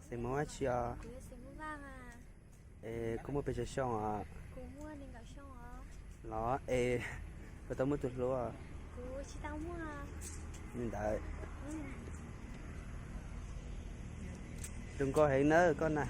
Xeem Hmoob dab tsi os? Es koj muaj pes tsawg xyoo os? Los es puas tau muaj tus hlub? Li ntawd. Zoo nkauj heev nawb koj na.